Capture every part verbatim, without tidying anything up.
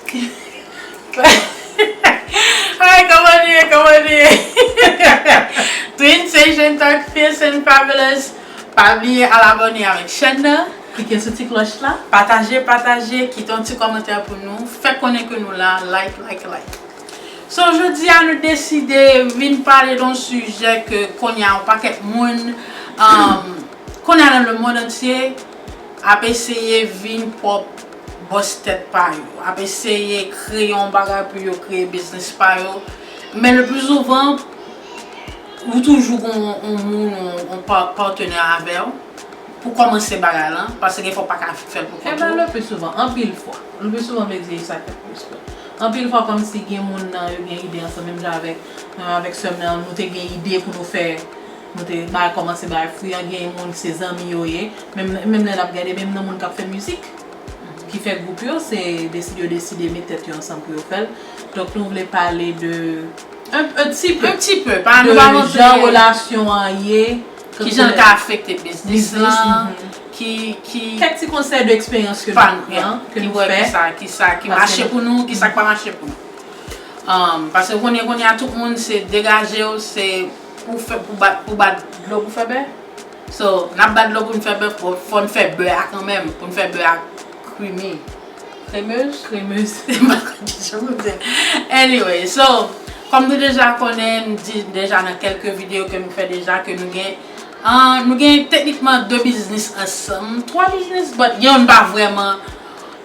Hi, kòman nou ye? Kòman nou ye? Twin Station Talk, Fierce and Fabulous. Pa bliye al abòne avèk chèn nan. Klike sou ti klòch la. Pataje, pataje, kite yon ti kòmantè pou nou. Fè konnen ke nou la, like, like, like. So, jodi a, nou deside vin pale de yon sijè ke kounye a yon pakèt moun, um, kounye a nan lemonn antye, ap eseye vin pwòp bòs tèt pa yo, ap eseye kreye yon bagay pou yo kreye biznis pa yo. Men le pli souvan, ou toujou gon yon moun, yon, yon pa- patnè avè w pou kòmanse bagay lan, paske gen fwa w pa ka fè l pou kont ou. Ebyen, le pli souvan, anpil fwa, le pli souvan, m te di sa k fèt plis fwa. Anpil fwa, kòmsi gen moun nan, yo gen ide ansanm, menm jan avèk, menm avèk sè m nan, nou te gen ide pou nou fè, nou te bay kòmanse bay fwi an, gen moun se zanmi yo ye, menm, menm lè n ap gade, menm nan moun k ap fè mizik, ki fè gwoup yo, se deside, yo deside met tèt yo ansanm pou yo fè l. Donk, nou vle pale de, un, un petit peu, Un petit peu, pa, nou pa de montre jan relasyon an ye, kijan l ka afekte biznis biznis, lan, mhm. ki, ki kèk ti konsèy de eksperyans ke nou pran, ke nou fè. Ki wè kisa, kisa ki mache pou nou, kisa ki pa mache pou nou. Um, paske kounye, kounye a tout moun se degaje w, se pou fè, pou bat, pou bat dlo pou fè bè. So, n ap bat dlo pou n fè bè, fò, fò n fè bè a kanmenm, pou n fè bè a creamy. Kremeuse? Kremeuse. M pa konn ki jan pou di. Anyway, so, kòm nou deja konnen, m di deja nan kèlke videyo ke nou fè deja, ke nou gen, ah, nou gen teknikman de biznis ansanm, twa biznis, but gen youn pa vrèman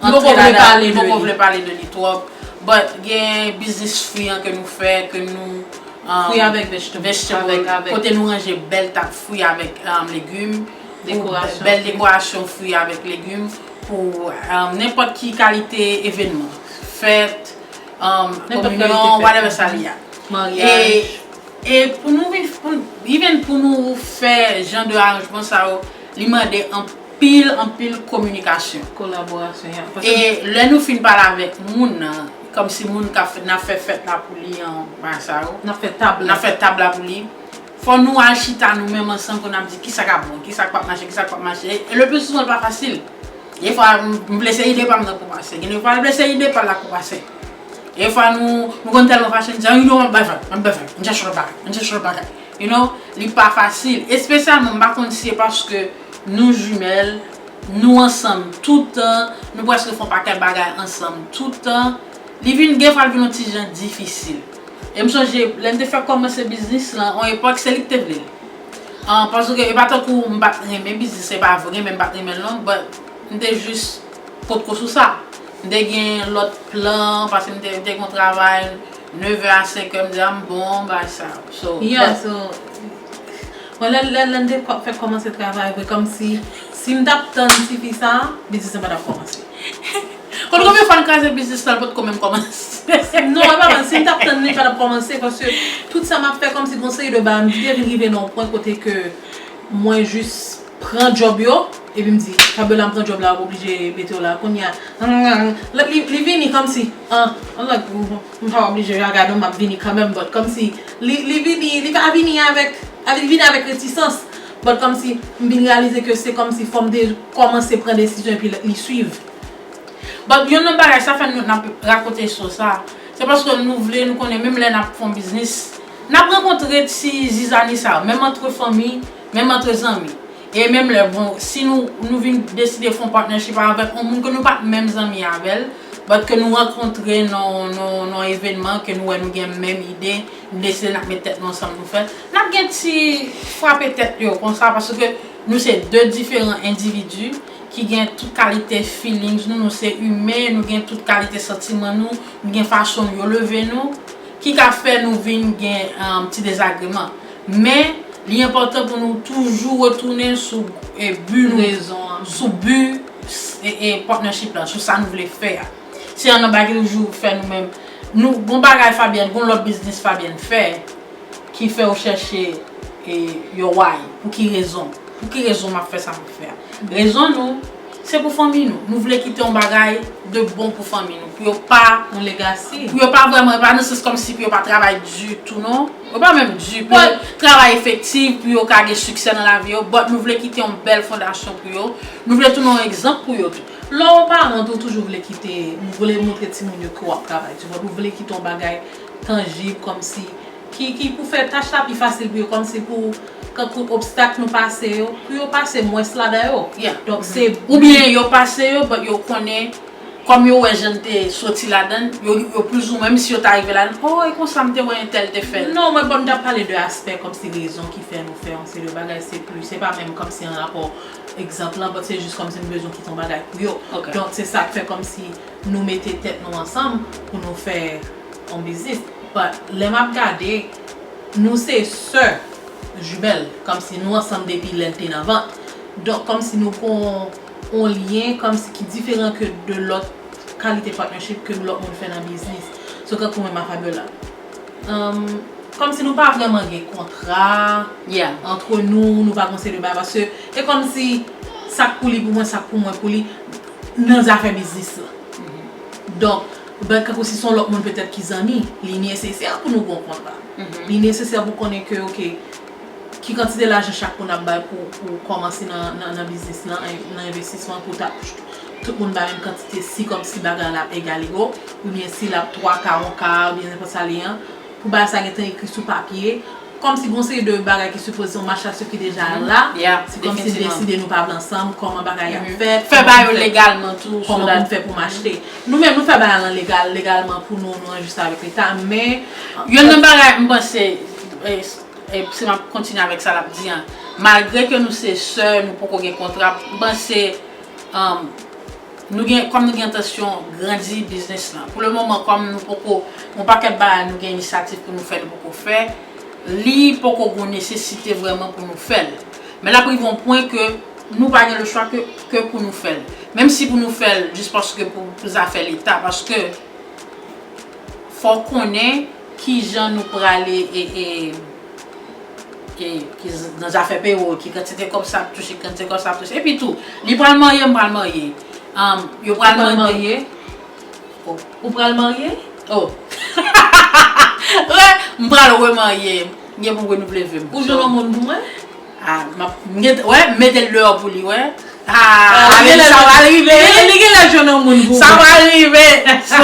antre ladan, nou poko vle pale de li twòp. But gen biznis fwi an ke nou fè, ke nou, um, Fwi avèk vegetable. Vegetable, avèk, avèk kote nou ranje bèl tab fwi avèk, um, legim, pou dekorasyon bèl fwi. Dekorasyon fwi avèk legim, pou, um, nenpòt ki kalite evènman, fèt, um, nenpòt kominyon, kalite fèt, whatever sa li a. Maryaj. E, e pou nou vin, pou, even pou nou fè jan de aranjman sa yo, li mande anpil, anpil kominikasyon. Kolaborasyon, ya. E lè nou fin pale avèk moun nan, kòmsi moun k ap fè, n ap fè fèt la pou li an, bagay sa yo. N ap fè tab la. N ap fè tab la pou li. Fò nou al chita nou menm ansanm pou n ap di kisa k ap bon, kisa k p ap mache, kisa k p ap mache. E le pli souvan, l pa fasil. Gen fwa, m, m blese ide pa m nan kou pase. Gen de fwa, l blese ide pa l la kou pase. Gen fwa, nou, nou konn tèlman fache, n di, "Ah, you know, m ap bay vag, m ap bay vag, m chèche lòt bagay, m chèche lòt bagay." You know, li pa fasil. Espesyalman, m pa konn si se paske nou jimèl, nou ansanm tout tan, nou prèske fè yon pakèt bagay ansanm tout tan. Li vin, gen fwa l vin yon ti jan difisil. E m sonje, lè n te fè kòmanse biznis lan, yon epòk, se li ki te vle l. Ah, paske e pa tankou m pa t renmen biznis, se pa vre, men m pa t renmen l non, but m te jis potko sou sa. M te gen lòt plan, paske m te, m te gen yon travay, nevè a senkè, m di, "Ah, m bon, bagay sa." So, yeah, but so, mwen, lè, lè, lè n te kò-, fèk kòmanse travay vre, kòmsi, si m t ap tann tifi sa, biznis lan pa t ap kòmanse. Konn konbyen fwa n kraze biznis la, l potko menm kòmanse? Non, e pa vre, si m t ap tann li, l pa t ap kòmanse, paske tout sa m ap fè, kòmsi gon seri de bagay, m te vin rive nan yon pwen kote ke mwen jis pran djòb yo, epi m di, "Fabiola, m pran djòb la, w ap oblije mete w la." Kounye a, li, li vini kòmsi, ah, m pa oblije, gade, m ap vini kanmenm, but kòmsi, li, li vini, li pa vini avèk, li vini avèk retisans, but kòmsi, m vin reyalize ke se kòmsi fò m te kòmanse pran desizyon epi li swiv. But youn nan bagay, sa fè nou, n ap rakonte istwa sa, se paske nou vle, nou konnen, menm lè n ap fè yon biznis, n ap rankontre ti zizani sa yo, menm antre fanmi, menm antre zanmi. E menm lè, bon, si nou, nou vin deside fè yon partnership avèk yon moun ke nou pa t menm zanmi avè l, but ke nou rankontre nan, nan, nan yon evènman, ke nou wè nou gen menm ide, nou deside n ap met tèt nou ansanm nou fè l, n ap gen ti frape tèt yo konsa, paske nou se de diferan endividi ki gen tout kalite feelings nou, nou se imen, nou gen tout kalite santiman nou, nou gen fason yo leve nou, ki ka fè nou vin gen, um, ti dezagreman. Men, li enpòtan pou nou toujou retounen sou, e, bi nou, rezon an, sou bi, e, e, partnership la, sou sa nou vle fè a. Se youn nan bagay ki toujou fè nou menm. Nou, gon bagay Fabienne, gon lòt biznis Fabienne fè, ki fè w chèche, e, your why. Pou ki rezon? Pou ki rezon m ap fè sa m ap fè a? Rezon nou, se pou fanmi nou. Nou vle kite yon bagay de bon pou fanmi nou. Pou yo pa yon legacy. Pou yo pa vrèman, e pa nan sans kòmsi pou yo pa travay di tou, non. Yo pa menm di, pou yo travay efektif, pou yo ka gen siksè nan lavi yo. But nou vle kite yon bèl fondasyon pou yo. Nou vle tounen yon egzanp pou yo tou. Lè w paran tou, ou toujou vle kite, ou vle montre timoun yo ke w ap travay, tu vois, ou vle kite yon bagay tanjib, kòmsi, ki, ki pou fè tach la pi fasil pou yo, kòmsi pou, kankou obstak nou pase yo, pou yo pase mwens ladan yo. Yeah. Donk, se Oubyen yo pase yo, but yo konnen, kòm yo wè jan n te soti ladan l, yo, yo plizoumwen, menm si yo ta rive ladan, oh, e konsa m te wè entèl te fè l. Non, mwen bon, m t ap pale de aspè kòmsi rezon ki fè nou fè yon seri de bagay, se plis, se pa menm kòmsi an rapò egzanp lan, but se jis kòmsi m bezwen kite yon bagay pou yo. Ok. Donk, se sa k fè kòmsi nou mete tèt nou ansanm pou nou fè yon biznis. But, lè m ap gade, nou se sè jimèl, kòmsi nou ansanm depi lè n te nan vant. Donk, kòmsi nou gon yon lyen, kòmsi ki diferan ke de lòt kalite partnership ke lòt moun fè nan biznis. So, kankou mwen, m a Fabiola. Um, kòmsi nou pa vrèman gen kontra Yeah. antre nou, nou pa gon seri de bagay, paske e kòmsi sa k pou li pou mwen, sa k pou mwen pou li, nan zafè biznis la. Donk, ben, kankou si se yon lòt moun petèt ki zanmi, li nesesè pou nou gon kontra. Li nesesè pou konnen ke, ok, ki kantite lajan chak moun ap bay pou, pou kòmanse nan, nan, nan biznis lan, nan envestisman pou ta, tout moun bay menm kantite, si kòmsi bagay la ap egal ego, oubyen si l ap twa ka, yon ka, oubyen nenpòt sa li an, pou bagay sa gentan ekri sou papye, kòmsi gon seri de bagay ki sipoze yon machasyon ki deja la, Yeah, si kòmsi n definitivman. Deside nou pa vle ansanm, kòman bagay ap fèt, Fè kòman ba pou yo fè- legalman tou, so kòman that- pou n fè pou m achte. Nou menm, nou fè bagay lan legal, legalman pou nou, nou anjiste avèk Leta, men Youn nan bagay m panse, e, e, si m ap kontinye avèk sa l ap di an, malgre ke nou se sè, nou poko gen kontra, m panse, um, nou gen, kòm nou gen entansyon grandi biznis lan. Pou le moman, kòm nou poko, yon pakèt bagay nou gen inisyativ pou nou fè, nou poko fè, li poko gon nesesite vrèman pou nou fè l. Men l ap rive yon pwen ke nou pa gen lechwa ke, ke pou nou fè l. Menm si pou nou fè l jis paske pou, pou zafè Leta, paske fò w konnen kijan nou prale e, e, e, ki z- nan zafè pewo, ki kantite kòb sa ap touche, ki kantite kòb sa ap touche. Epi tou, li pral marye, m pral marye. Um, yo pral Ou pral mande. Marye? Oh. Ou pral marye? Oh. Wè, m pral remarye. M gen pou renouvle ve m. Ou jwenn yon moun pou mwen? Ah, m ap, m gen, wè, m mete l deyò pou li, wè. Ah, Ah, li sa va rive. Li gen lè jwenn yon moun pou Sa mwen. Va rive. So,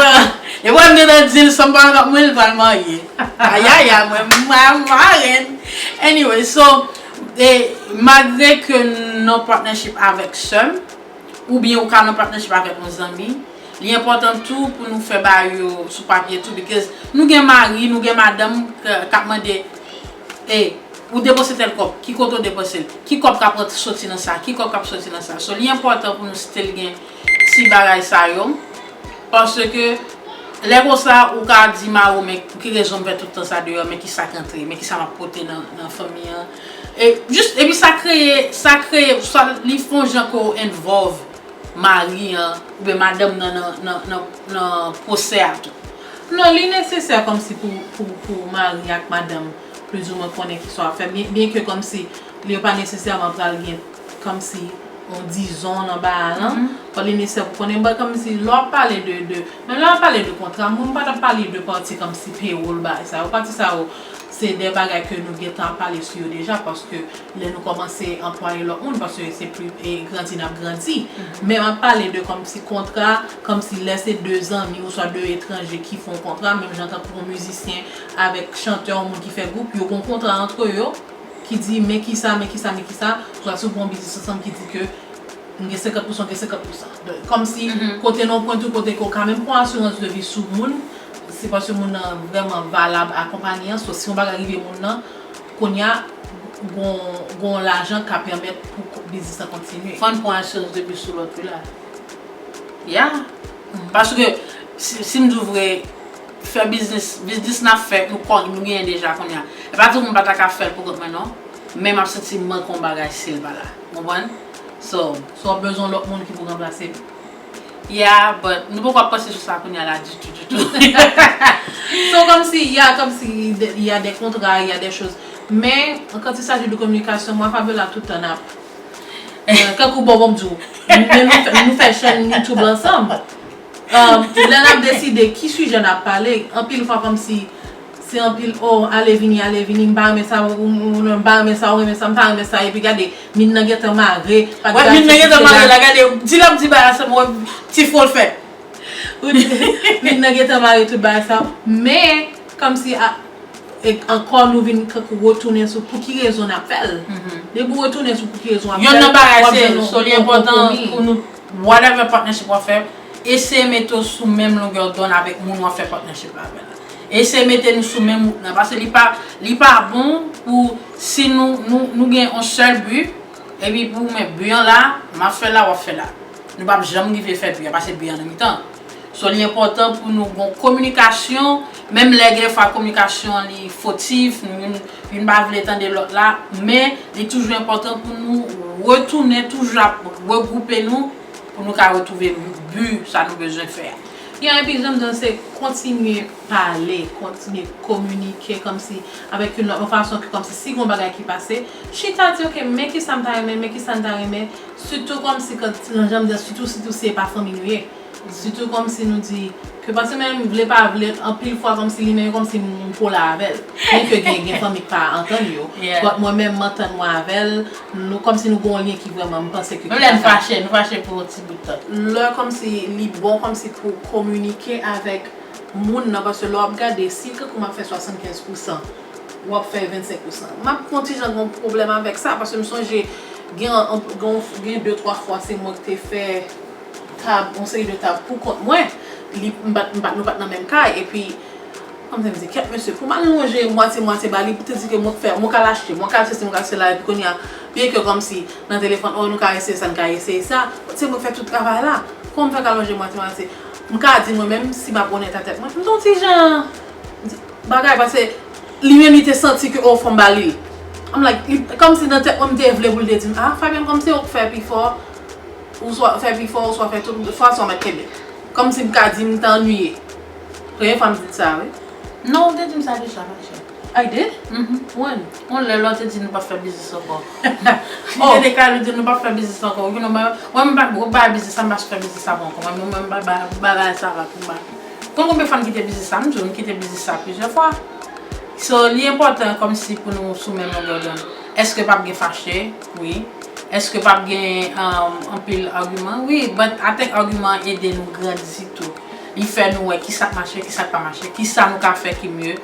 e mwen m gentan di l, sa m pa nan mwen, l pral marye. Ayaya, mwen, m a marèn. Anyway, so, e, malgre ke n nan partnership avèk sè m, oubyen ou ka nan partnership avèk yon zanmi, li enpòtan tou pou nou fè bagay yo sou papye tou, because nou gen mari, nou gen madanm k- k ap mande, e, ou depanse tèl kòb, ki kote w depanse l? Ki kòb k ap rant- soti nan sa? Ki kòb k ap soti nan sa? So, li enpòtan pou nou still gen ti bagay sa yo, paske lè konsa, ou ka di mari w, men pou ki rezon m fè tout tan sa deyò, men ki sa k antre, men ki sa m ap pote nan, nan fanmi an. E, jis, epi sa kreye, sa kreye, sa, li fè yon jan ke w involve mari an, oubyen madanm nan, nan, nan, nan, nan pwosè a tou. Non, li nesesè kòmsi pou, pou, pou mari ak madanm plizoumwen konnen kisa w ap fè. Byen, byen ke kòmsi li yo pa nesesèman pral gen kòmsi yon dizon nan bagay lan, but li nesesè pou konnen, but kòmsi lè w ap pale de, de, men lè w ap pale de kontra, mwen m pa t ap pale de pati kòmsi payroll bagay sa yo. Pati sa yo, se de bagay ke nou gentan ap pale sou yo deja, paske lè nou kòmanse anplwaye lòt moun, paske se pli e grandi n ap grandi. Men m ap pale de kòmsi kontra, kòmsi lè se de zanmi oswa de etranje ki fè yon kontra, menm jan tankou yon mizisyen avèk chantè, yon moun ki fè gwoup, yo gen yon kontra antre yo ki di men kisa, men kisa, men kisa, oswa si w gen yon biznis ansanm ki di ke m gen senkant pousan, w gen senkant pousan. Donk, kòmsi kote nan yon pwen tou, kote ke w ka menm pran asirans de vi sou moun, se paske moun nan vrèman valab a konpayi an, so si yon bagay rive moun nan, kounye a, gon, gon lajan ka pèmèt pou ko- biznis lan kontinye. Fò n pran asirans de vi sou lòt wi la. Yeah. Paske, si, si m di w vre, fè biznis, biznis n ap fè, nou kò, nou genyen deja kounye a. E pa di w m pa ta ka fè l pou kont mwen non, men m ap santi m manke yon bagay si l pa la. Konprann? So, So w ap bezwen lòt moun ki pou ranplase l. Yeah, but nou poko ap panse sou sa kounye a la ditou, ditou. So, kòmsi, y a, kòmsi, de- y a des contrats, y a des choses. Men, quand il s'agit de communication, mwen, Fabiola, tout tan n ap, euh, kankou bon, bon, m di w, nou, nou fè, nou fè chèn YouTube ansanm. Um, lè n ap deside ki sijè n ap pale, anpil fwa, kòmsi, Se anpil, oh, ale vini, ale vini, m pa renmen sa, ou, ou, ou, m pa renmen sa, ou renmen sa, m pa renmen sa, epi gade, min nan gentan mare, pa Wè, min nan gentan mare la, gade, di l ap di bagay sa, mwen, ti fo l fè. Min nan gentan mare tout bagay sa, men, kòmsi, a, e, ankò nou vin k- retounen sou pou ki rezon n ap fè l. Depi w retounen sou pou ki rezon w ap fè l, Yon nan bagay se, so li enpòtan pou nou, whatever partnership w ap fè, eseye mete w sou menm longè dond avèk moun w ap fè partnership la avè l. Eseye mete nou sou menm wout nan, paske li pa, li pa bon pou si nou, nou, nou gen yon sèl bi, epi pou mwen bi an la, m ap fè la, w ap fè la. Nou p ap janm rive fè bi an, paske bi an nan mitan. So li enpòtan pou nou gon kominikasyon, menm lè gen fwa kominikasyon an li fotif, nou youn, youn pa vle tande lòt la, men li toujou enpòtan pou nou retounen, toujou ap regwoupe nou, pou nou ka retwouve bi sa nou bezwen fè a. Ya, epi jan m di w se kontinye pale, kontinye kominike kòmsi avèk youn lòt, yon fason ke kòmsi si gon bagay ki pase, chita di, ok, men kisa m ta renmen, men kisa m ta renmen, sitou kòmsi kan, jan m di, sitou, sitou si e pa fanmi nou ye. Sitou kòmsi nou di, ke paske menm vle pa vle, anpil fwa kòmsi li menm kòmsi m, m kole avè l. Byen ke gen, gen fanmi k pa antann yo, but mwen menm m antann mwen avè l, nou kòmsi nou gen yon lyen ki vrèman, m panse ke ki pa ka. Menm lè n fache, nou fache pou yon ti bout tan. Lè kòmsi li bon kòmsi pou kominike avèk moun nan, paske lè w ap gade, si kankou m ap fè swasannkenz pousan, w ap fè vennsenk pousan. M ap gon ti jan gon pwoblèm avèk sa, paske m sonje gen, gen, gen de twa fwa se mwen ki te fè tab, yon seri de tab pou kont mwen. Li, m pa t, m pa t, nou pa t nan menm kay. Epi, kòmsi m di, kèt mesye, pou m al lonje mwatye mwatye ba li, pou te di ke mwen k fè, mwen k al achte, mwen k al sesi, mwen k al sela, epi kounye a, byen ke kòmsi nan telefòn, oh, nou ka eseye sa, nou ka eseye sa, se mwen k fè tout travay la. Kòman m fè k al lonje mwatye mwatye? M ka di mwen menm, si m ap onèt a tèt mwen, m t on ti jan bagay, paske li menm li te santi ke, oh, fò m ba li l. I'm like, li, kòmsi nan tèt mwen, m te vle pou l te di m, ah, Fabienne, kòm se ou k fè pi fò, ou swa fè pi fò, ou swa fè tout, fwa sa w mèt kenbe. Kòmsi m ka di m t annuiye. Premye fwa m di l sa, wi. Non, ou te di m sa deja, ma chère. I did? Mm-hmm. When? Yon lè lè w te di nou p ap fè biznis ankò. Li te deklare, li di nou p ap fè biznis ankò. Ou konnen mwen, mwen m pa, mwen pa bay biznis sa, m pa sou fè biznis sa ankò. Mwen, mwen, mwen m pa bay bagay sa va pou m ba. Konn konbyen fwa m kite biznis sa? M di w, m kite biznis sa plizyè fwa. So, li enpòtan kòmsi pou nou sou menm longè dond. Èske p ap gen fache? Wi. Èske p ap gen um, anpil agiman? Wi, but I think agiman an ede nou grandi tou. Li fè nou wè kisa k mache, kisa k pa mache, kisa nou ka fè ki mye.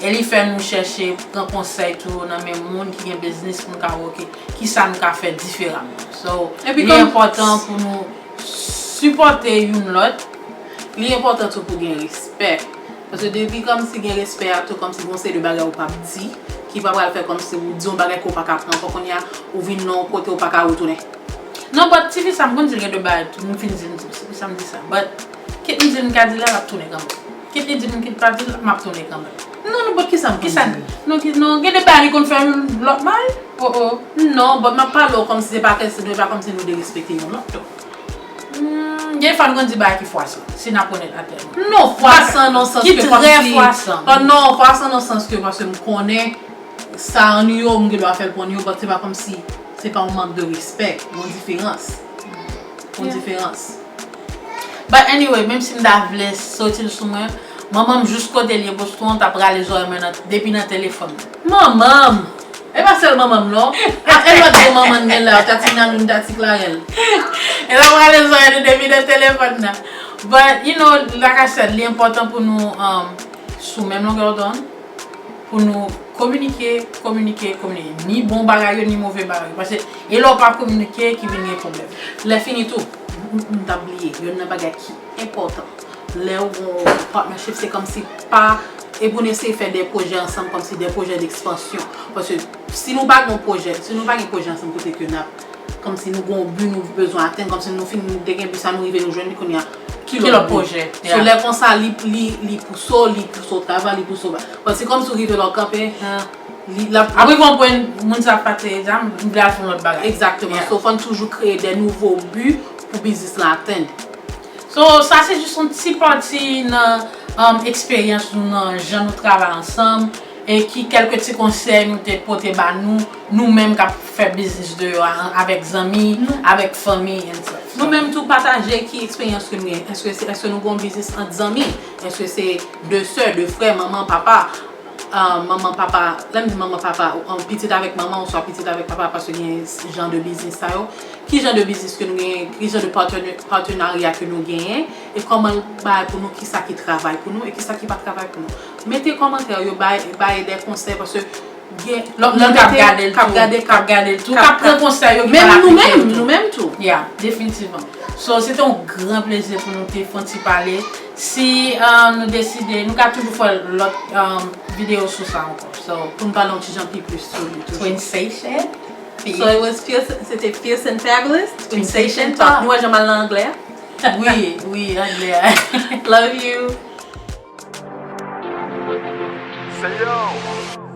E li fè nou chèche pran konsèy tou nan men moun ki gen biznis pou nou ka wè, ok, kisa nou ka fè diferaman. So, li enpòtan pou nou sipòte youn lòt. Li enpòtan tou pou gen respè. Paske depi kòmsi gen respè a tou, kòmsi gon seri de bagay ou p ap di, ki pa pral fè kòmsi ou di yon bagay ke w pa ka pran ankò, kounye a ou vin nan yon kote ou pa ka retounen. Non, but tifi sa, m konn di l gen de bagay tou, m fin di l, se pou sa m di sa. But, kit m di l m ka di l la, l ap tounen kanmenm. Kit li di m kit pa di l, m ap tounen kanmenm. Non, non, but kisa m konn di l? Non, ki, non, gen de bagay li konn fè m lòt bagay. Oh, oh. Non, but m ap pale w kòmsi se pa kèsyon, se pa kòmsi nou derespekte youn lòt tou. Hmm, gen fwa nou konn di bagay ki fwasan, si n ap onèt atè nou. Non, fwasan nan sans ke kòmsi. Ki trè fwasan. Oh, non, fwasan nan sans ke paske m konnen sa annuye w, m gen dwa fè l pou annuye w, but se pa kòmsi, se pa yon mank de respè, gon diferans. Gon diferans. But anyway, menm si m ta vle soti l sou mwen, manman m jis kote l ye Boston an t ap rale zòrèy mwen nan, depi nan telefòn. Manman m! E pa sèl manman m non. A, e lòt de manman n gen la, tati Nanoun, tati Klarèl. E l ap rale zòrèy nou depi nan telefòn nan. But, you know, like I said, li enpòtan pou nou um, sou menm longè dond, pou nou kominike, kominike, kominike. Ni bon bagay yo, ni move bagay yo. Paske e lè w pa kominike ki vin gen pwoblèm. Lè fini tou, m, m, m t ap bliye, youn nan bagay ki enpòtan. Lè w gon partnership, se kòmsi pa, e pou n eseye fè de pwojè ansanm, kòmsi de pwojè d'ekspansyon. Paske si nou pa gen pwojè, si nou pa gen pwojè ansanm kote ke n ap, kòmsi nou gon bi nou bezwen atenn, kòmsi nou fin de gen bi sa nou rive nou jwenn li kounye a, ki lòt pwojè? So lè konsa li, li, li pouse w, li pouse w travay, li pouse w ba. Paske kòmsi w rive la w kanpe, li, l ap. Apre bon pwen, moun sa pa te, m vle al fè yon lòt bagay. Exactement. So fò n toujou kreye de nouvo bi pou biznis la atenn. So, sa se jis yon ti pati nan um, eksperyans nou, nan jan nou travay ansanm, e ki kèlke ti konsèy nou te pote ba nou, nou menm k ap fè biznis deyò a, avèk zanmi, avèk fanmi, and stuff. Nou menm tou pataje ki eksperyans ke nou gen. Èske se, èske nou gen yon biznis ant zanmi? Èske se de sè, de frè, manman, papa? uh, manman papa, lè m di manman papa, um, pitit avèk manman oswa pitit avèk papa, paske gen jan de biznis sa yo. Ki jan de biznis ke nou genyen, ki jan de partenarya ke nou genyen, e kòman l bay pou nou, kisa ki travay pou nou e kisa ki pa travay pou nou. Mete kòmantè yo, bay, bay de konsèy, paske gen lòt moun k ap gade l tou, k ap gade l tou, k ap pran konsèy yo, ki pral aplike yo tou. Menm nou menm, nou menm tou. Yeah, definitivman. So, se te yon gran plezi pou nou te fè yon ti pale. Si um, nou deside, nou ka toujou fè lòt um, videyo sou sa ankò. So, pou n pale yon ti jan pi plis sou li toujou. Twin Station. So it was fierce, c'était fierce and fabulous. Twin Station Talk. Nou wè jan m al nan anglè a? Wi, wi, anglè a. Love you. Say yo.